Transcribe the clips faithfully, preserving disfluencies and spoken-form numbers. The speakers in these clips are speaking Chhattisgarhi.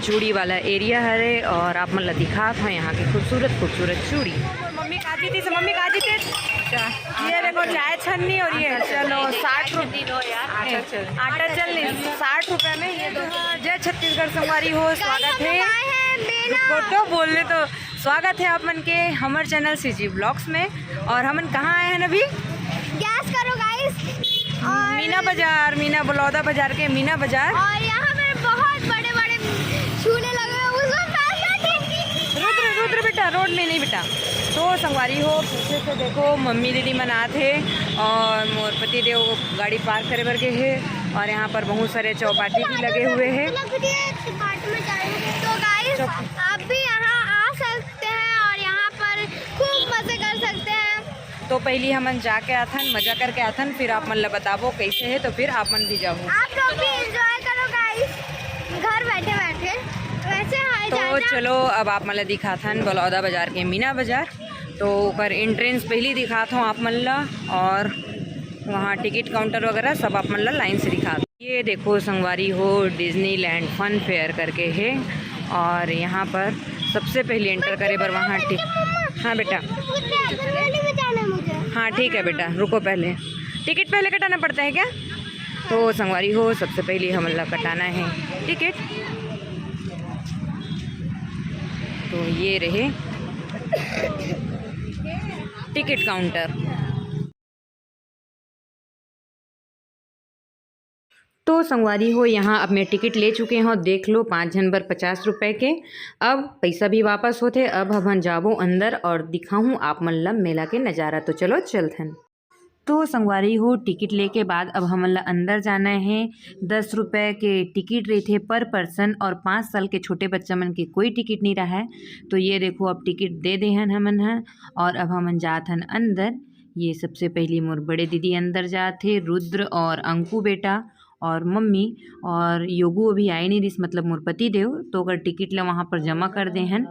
चूड़ी वाला एरिया हरे और आप मन ला दिखात हव यहाँ के खूबसूरत खूबसूरत चूड़ी। मम्मी का जीतिस, मम्मी का जीतिस? ये देखो, चाय छन्नी और ये, चलो, साठ रुपये। आटा चलनी, साठ रुपये में ये दो। जय छत्तीसगढ़ संगवारी हो, स्वागत है। रुको तो, बोलने तो। स्वागत है आप मन के हमर चैनल सीजी ब्लॉग्स में। और हमन कहाँ आए हैं अभी? गैस करो गाइस। और मीना बाजार, मीना, बलौदा बाजार के मीना बाजार। और यहाँ पर बहुत बड़े बड़े झूले लगे हुए, उसमें पैसा। रुद्र, रुद्र बेटा, रोड में नहीं बेटा। तो संगवारी हो, पीछे से देखो, मम्मी दीदी मन आत हे और मोर पति देव गाड़ी पार्क करे बर गे हे। और यहाँ पर बहुत सारे चौपाटी भी लगे हुए हैं। तो गाइस, आप भी यहाँ आ सकते हैं और यहाँ पर खूब मजे कर सकते हैं। तो पहली हमन जाके आथन, मजा करके आथन, फिर आप मन ला बताबो कैसे है, तो फिर आप मन भी जाओ। आप लोग भी एंजॉय करो गाइस, घर बैठे बैठे। वैसे हाय तो चाचा। चलो, अब आप मन ला दिखाथन बलौदा बाजार के मीना बाजार। तो ओकर एंट्रेंस पहली दिखात हूँ आप मन ला, और वहाँ टिकट काउंटर वगैरह सब आप मन ला लाइन से दिखात। ये देखो संगवारी हो, डिज्नीलैंड फन फेयर करके है। और यहाँ पर सबसे पहले एंटर करे बर वहाँ टिक हाँ बेटा। हाँ ठीक है बेटा, रुको, पहले टिकट पहले कटाना पड़ता है क्या? तो संगवारी हो, सबसे पहले हमन ला कटाना है टिकट। तो ये रहे टिकट काउंटर। तो संगवारी हो, यहाँ अब मैं टिकट ले चुके हूँ। देख लो, पाँच झन बर पचास रुपये के। अब पैसा भी वापस होथे। अब हमन जाबो अंदर और दिखाहूँ आप मन ला मेला के नज़ारा। तो चलो चलथन। तो संगवारी हो, टिकट लेके बाद अब हमन ला अंदर जाना है। दस रुपये के टिकट रहिथे पर पर्सन, और पाँच साल के छोटे बच्चा मन के कोई टिकट नहीं रहा है। तो ये देखो, अब टिकट दे दे हन हमन ह, और अब हमन जात हन अंदर। ये सबसे पहली मोर बड़े दीदी अंदर जात हे, रुद्र और अंकु बेटा और मम्मी, और योगू अभी आए नहीं रिस, मतलब मोर पति देव, तो ओकर टिकट ला वहाँ पर जमा कर दे हन।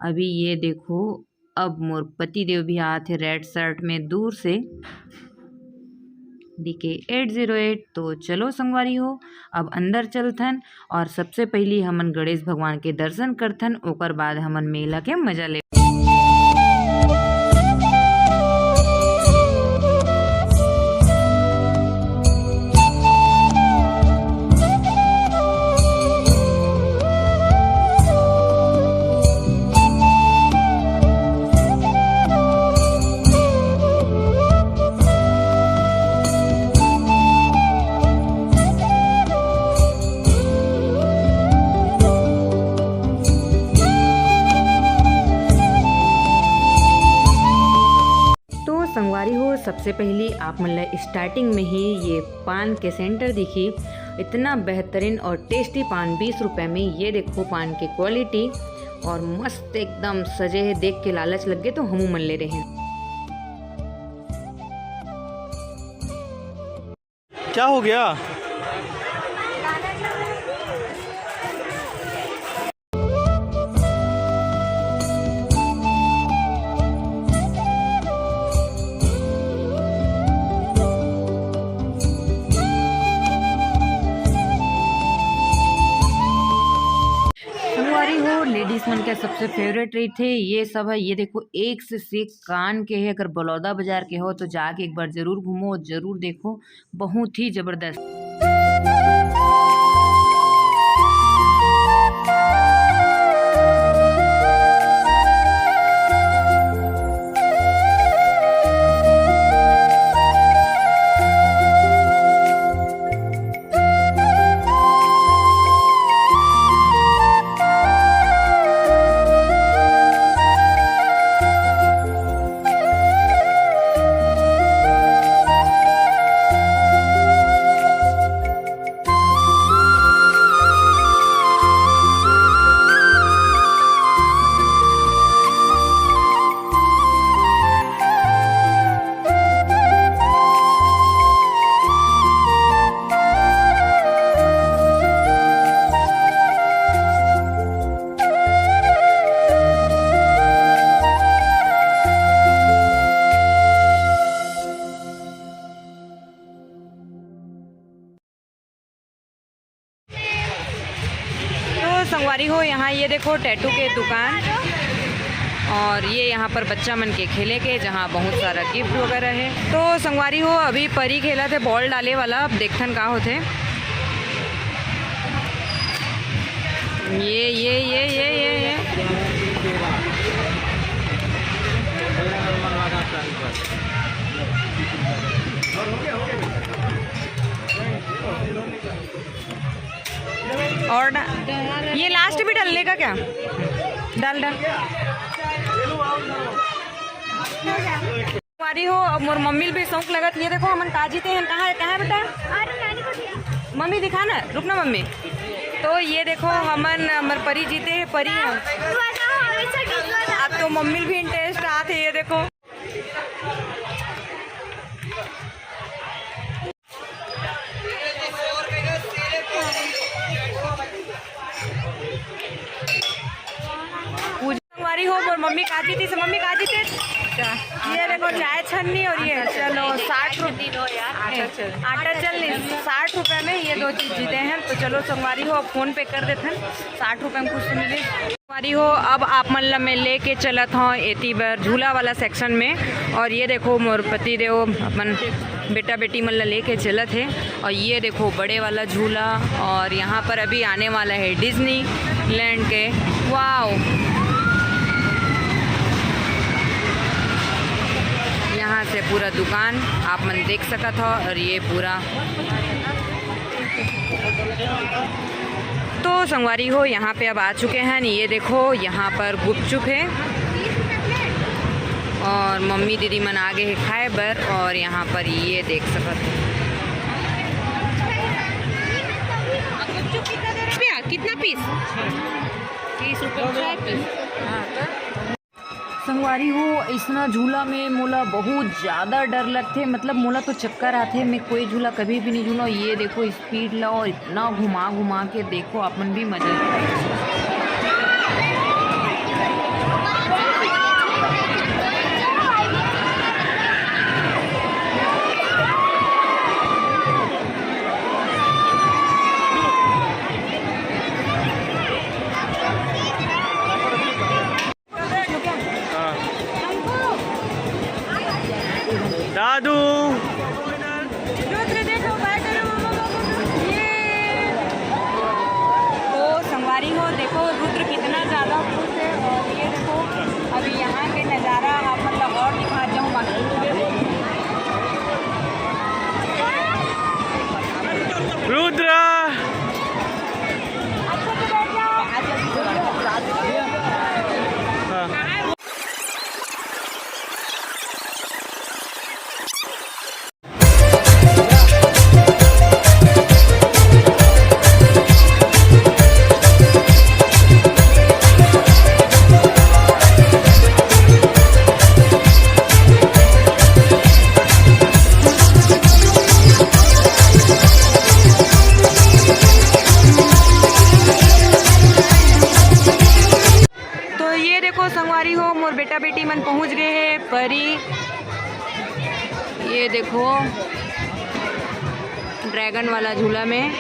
अभी ये देखो, अब मोर पति देव भी आत हे रेड शर्ट में दूर से, डी के एट ज़ीरो एट। तो चलो संगवारी हो, अब अंदर चलथन और सबसे पहली हमन गणेश भगवान के दर्शन करथन, ओकर बाद हमन मेला के मजा ले। तो संगवारी हो, सबसे पहली आप मन ला स्टार्टिंग में ही ये पान के सेंटर दिखी। इतना बेहतरीन और टेस्टी पान, बीस रुपये में। ये देखो पान के क्वालिटी, और मस्त एकदम सजे है, देख के लालच लग गे तो हमू मन ले रहे। क्या हो गया? संगवारी हो, लेडीज मन के सबसे फेवरेट रहिथे ये सब है। ये देखो, एक से सेक कान के है। अगर बलौदा बाजार के हो तो जाके एक बार जरूर घूमो, जरूर देखो, बहुत ही जबरदस्त। हो यहाँ, ये देखो टैटू के दुकान, और ये यहाँ पर बच्चा मन के खेले के, जहाँ बहुत सारा गिफ्ट वगैरह है। तो संगवारी हो, अभी परी खेलत हे बॉल डाले वाला, अब देखथन का होथे। ये ये ये ये ये ये और डा-, ये लास्ट भी डालने का क्या? डाल, डाल। संगवारी हो, अब मोर मम्मी ल भी शौक लगत। ये देखो, हमन का जीते हैं। कहाँ है, कहाँ है बेटा? मम्मी दिखा ना, रुक ना मम्मी। तो ये देखो, हमन, हमर परी जीते हैं, परी हम। अब तो मम्मी ल भी इंटरेस्ट आते, ये देखो। पूजा संगवारी हो, मोर मम्मी का जीती से, मम्मी का जीते? ये देखो, चाय छन्नी और ये, चलो, साठ रुपये। आटा चलनी, साठ रुपये में ये दो चीज जीते हैं। तो चलो संगवारी हो, अब फोन पे कर देते हैं, साठ रुपये में कुछ तो मिले। संगवारी हो, अब आप मन ला मैं लेके चलत हौं एती बर झूला वाला सेक्शन में। और ये देखो, मोर पति देव अपन बेटा बेटी मन ला लेके चलत हे। और ये देखो, बड़े वाला झूला, और यहाँ पर अभी आने वाला है डिज्नी लैंड के। वाओ, यहाँ से पूरा दुकान आप मन देख सकत हो। और ये पूरा तो संगवारी हो, यहाँ पे अब आ चुके हैं। ये देखो, यहाँ पर गुपचुप है और मम्मी दीदी मन आ गए हैं खाए बर। और यहाँ पर ये देख सकत हो। गुपचुप कितना दे रहे भैया? कितना पीस? तीस रुपये छः पीस। संगवारी हो, अइसना झूला में मोला बहुत ज़्यादा डर लगथे, मतलब मोला तो चक्कर आथे। मैं कोई झूला कभी भी नहीं झूला। ये देखो स्पीड ला, और इतना घुमा घुमा के देखो, आप मन भी मजा। हाँ। दादू। रुद्र देखो, बाय करो मामा बाबू को। ये। तो संगवारी हो, देखो रुद्र कितना ज़्यादा खुश है। और ये देखो, अभी यहाँ के नज़ारा आप मतलब और दिखा जाऊँ बाकी। रुद्र। तो ये देखो संगवारी हो, मोर बेटा बेटी मन पहुंच गए हैं परी। ये देखो ड्रैगन वाला झूला में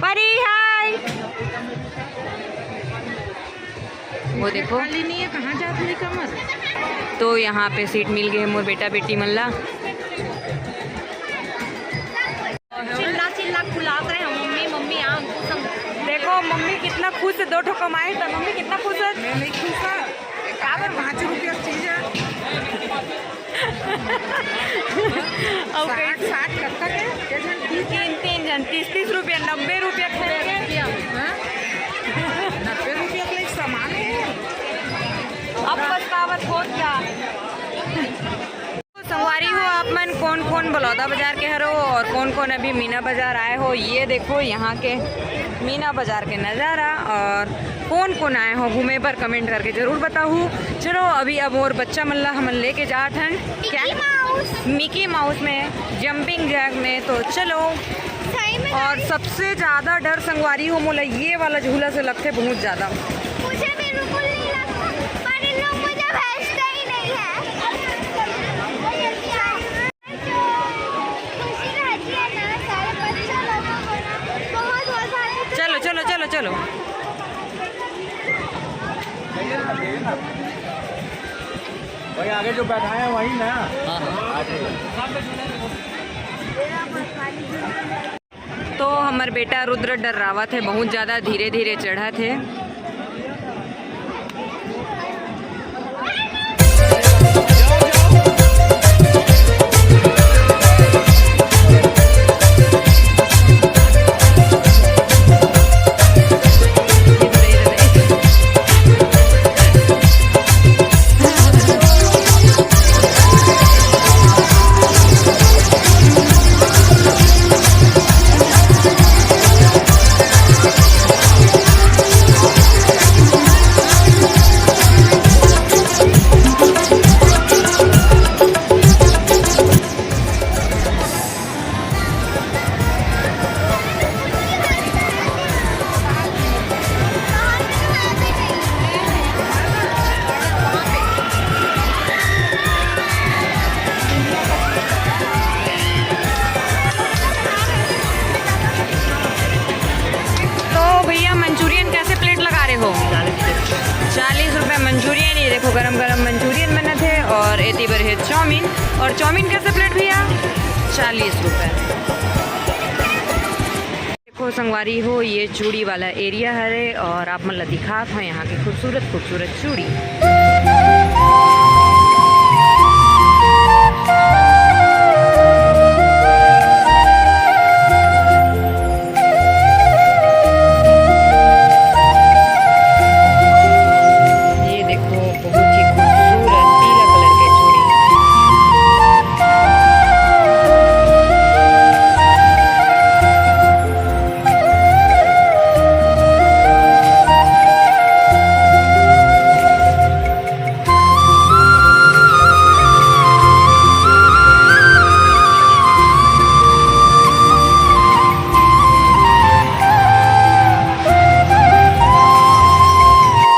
परी, हाय। वो देखो। खाली नहीं है, कहाँ जात नहीं कमर? तो यहाँ पे सीट मिल गई है मोर बेटा बेटी मन ला। चिल्ला चिल्ला बुलात रहे हैं, "मम्मी, मम्मी, आ, अंकुश, अंकुश।" देखो, मम्मी कितना खुश है, दो ठो कमाए तो मम्मी कितना खुश है। मैं नहीं खुश है, काबर पाँच रुपया चीज है। और साठ, कई साठ लगता है, तीन, तीन जन, तीस, तीस रुपया, नब्बे रुपया खाएंगे। हाँ? नब्बे रुपया का एक सामान है। अब पछतावत हो क्या? संगवारी हो, आप मन कौन कौन बलौदा बाजार के हरो और कौन कौन अभी मीना बाजार आए हो, ये देखो यहाँ के मीना बाजार के नज़ारा। और कौन कौन आए हो घूमे बर, कमेंट करके जरूर बताहू। चलो, अभी अब और बच्चा मन ला हमन लेके जात हन क्या? Mickey mouse. मिकी माउस में, जंपिंग जैक में। तो चलो। सही में और गाइस, सबसे ज्यादा डर संगवारी हो मोला ये वाला झूला से लगथे बहुत ज्यादा। मुझे बिल्कुल नहीं लगता, पर इन लोग मुझे भेजते ही नहीं है। जो खुशी रहती है ना, सारे बच्चे लोगों को ना, बहुत मजा आता है। चलो, चलो, चलो, चलो। भाई, आगे जो बैठाए हैं वही ना। हाँ, हाँ। आ जाइए। तो हमर बेटा रुद्र डर्रावत हे, बहुत ज्यादा धीरे धीरे चढ़त हे। तो भैया, मंचूरियन कैसे प्लेट लगा रहे हो? चालीस रुपए मंचूरियन। ये देखो, गरम गरम मंचूरियन बनत हे और एती बर हे चाउमीन। और चाउमीन कैसे प्लेट भैया? चालीस रुपए। देखो संगवारी हो, ये चूड़ी वाला एरिया हरे और आप मन ला दिखात हो यहाँ के खूबसूरत खूबसूरत चूड़ी। ये देखो, बहुत ही खूबसूरत पीला कलर के चूड़ी।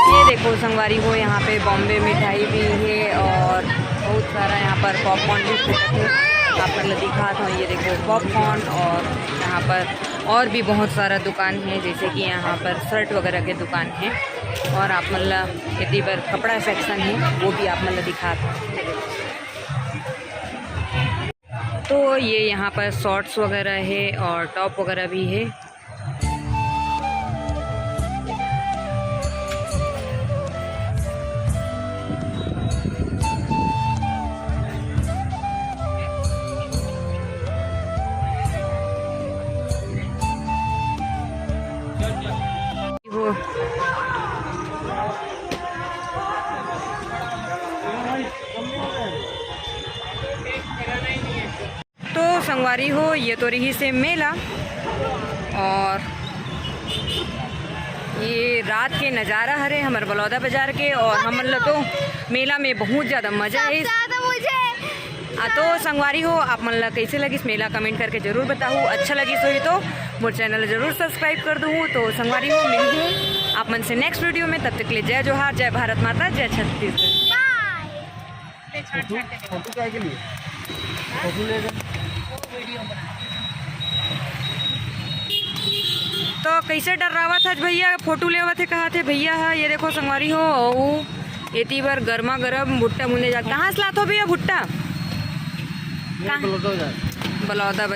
ये देखो संगवारी हो, यहाँ पे बॉम्बे मिठाई भी है और बहुत सारा यहाँ पर पॉपकॉर्न भी है। आप मतलब दिखात हो, ये देखो पॉपकॉर्न, और यहाँ पर और भी बहुत सारा दुकान है, जैसे कि यहाँ पर शर्ट वगैरह के दुकान है। और आप मतलब यदि बर कपड़ा सेक्शन है, वो भी आप मतलब दिखात हो। तो ये यहाँ पर शॉर्ट्स वगैरह है और टॉप वगैरह भी है। तो संगवारी हो, ये तो रही से मेला, और ये रात के नज़ारा हरे हमर बलौदा बाजार के, और हमन ल तो मेला में बहुत ज़्यादा मजा आइस। सबसे ज्यादा मुझे हाँ, तो संगवारी हो, आप मन ला कैसे लगिस मेला, कमेंट करके जरूर बताहू। अच्छा लगिस होही तो मोर चैनल जरूर सब्सक्राइब कर दूहू। तो संगवारी हो, मिलहू आप मन से नेक्स्ट वीडियो में। तब तक के लिए जय जोहार, जय भारत माता, जय छत्तीसगढ़। फोटो, फोटो काय के लिए? फोटो ले ले। तो कैसे डर्रावत हस भैया, फोटो लेवत हे, कहा थे भैया है। ये देखो संगवारी हो, वो एती बर गर्मा गर्म भुट्टा मुने जात। कहाँ से लात हो भैया भुट्टा? कहाँ? बलौदा बाजार। बलौदा